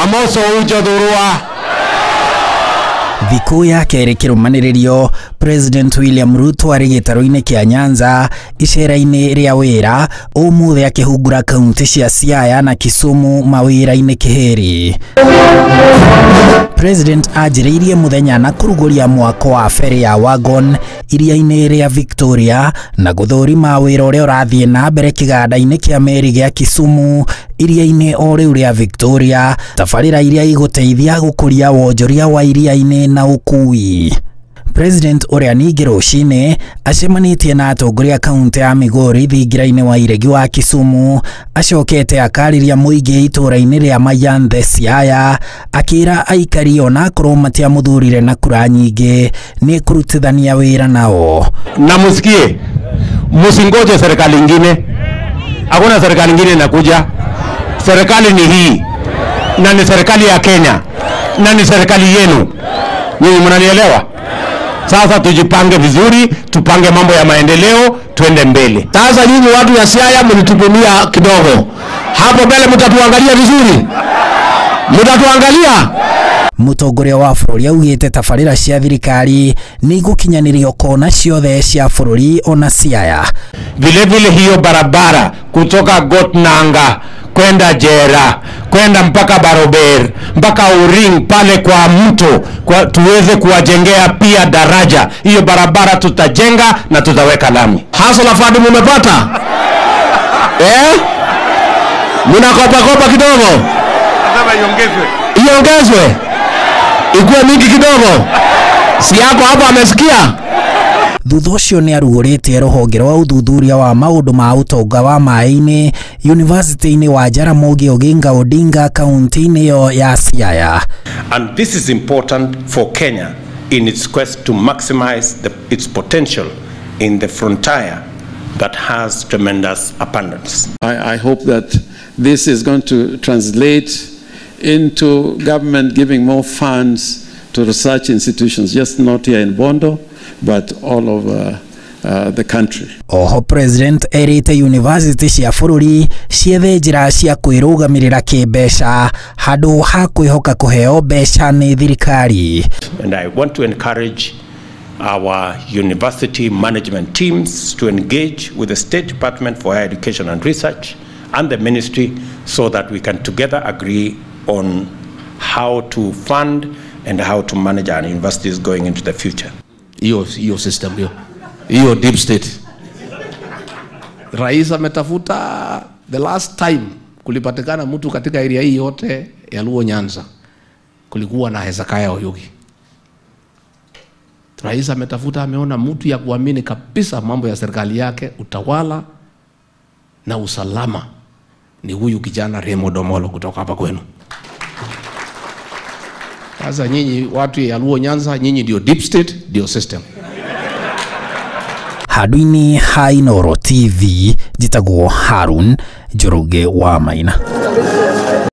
Amoso ujothurwa. Thikũ ya kerĩ kĩrũmanĩrĩrio, President William Ruto arĩ gĩtarũ-inĩ kĩa Nyanza icera-inĩ rĩa wĩra ũmũthĩ akĩhungura kaunti cia Siaya na Kisumu mawĩra-inĩ kĩhĩri. President anjĩrĩirie mũthenya na kũrugũria mwako wa ferry ya Wagon iria-inĩ rĩa Victoria na gũthũrima wĩra ũrĩa ũrathiĩ na mbere kĩganda-inĩ kĩa meri gĩa Kisumu iria-inĩ o rĩu rĩa Victoria, tabarĩra iria igũteithia gũkũria wonjoria wa iria-inĩ na ũkui. President ũrĩa ningĩ rũcinĩ acemanĩtie na atongoria kaunti ya Migori thingira-inĩ wa iregi wa Kisumu, acokete akarĩria mũingĩ itũra-inĩ rĩa Mayanthe Siaya, akĩra aikari onakorwo matiamũthurire na kura nyingĩ nĩ kũrutithania wĩra nao. Na musikie, musingoje serikali ingine. Hakuna serikali ingine inakuja. Serikali ni hii, na ni serikali ya Kenya, na ni serikali yenu. Nyinyi mnanielewa? Sasa tujipange vizuri, tupange mambo ya maendeleo, tuende mbele. Sasa nyinyi watu ya Siaya mlitupimia kidogo. Hapo mbele mtatuangalia vizuri. Mtatuangalia. Mũtongoria wa bũrũri augĩte tabarĩra cia thirikari nĩ igũkinyanĩrio kona ciothe cia bũrũri ona Siaya. Vile vile hiyo barabara kutoka Gotnanga kwenda Jera, kwenda mpaka Barober, mpaka Uring pale kwa mto, kwa tuweze kuwajengea pia daraja. Hiyo barabara tutajenga na tutaweka lami. Hustler Fund mumepata? Mnakopa kopa kidogo. Lazima iongezwe. Iongezwe. Ikuwe mingi kidogo. Si yako hapo amesikia? Thutha ũcio nĩ arugũrĩtie rũhonge rwa ũthuthuria wa maũndũ ma ũtonga wa maĩ-inĩ University-inĩ wa Jaramogi Oginga Odinga kaunti-inĩ ĩyo ya Siaya. And this is important for Kenya in its quest to maximize its potential in the frontier that has tremendous abundance. I hope that this is going to translate into government giving more funds to research institutions, just not here in Bondo, but all over the country. Oho President erite university cia bũrũri ciethe njĩra cia kwĩrũgamĩrĩra kĩmbeca handũ ha kwĩhoka kũheo mbeca nĩ thirikari. And I want to encourage our university management teams to engage with the State Department for Higher Education and Research and the ministry so that we can together agree on how to fund and how to manage our universities going into the future. Hiyo system hiyo. Hiyo deep state. Rais ametafuta the last time kulipatikana mtu katika area hii yote ya Luo Nyanza. Kulikuwa na Hezekiah Oyugi. Rais ametafuta, ameona mtu ya kuamini kabisa mambo ya serikali yake, utawala na usalama ni huyu kijana Raymond Omolo kutoka hapa kwenu. Sasa nyinyi watu ya Luo Nyanza, nyinyi ndio deep state, ndio system. Handũ-inĩ ha Inooro TV, njĩtagwo Harun Njoroge wa Maina.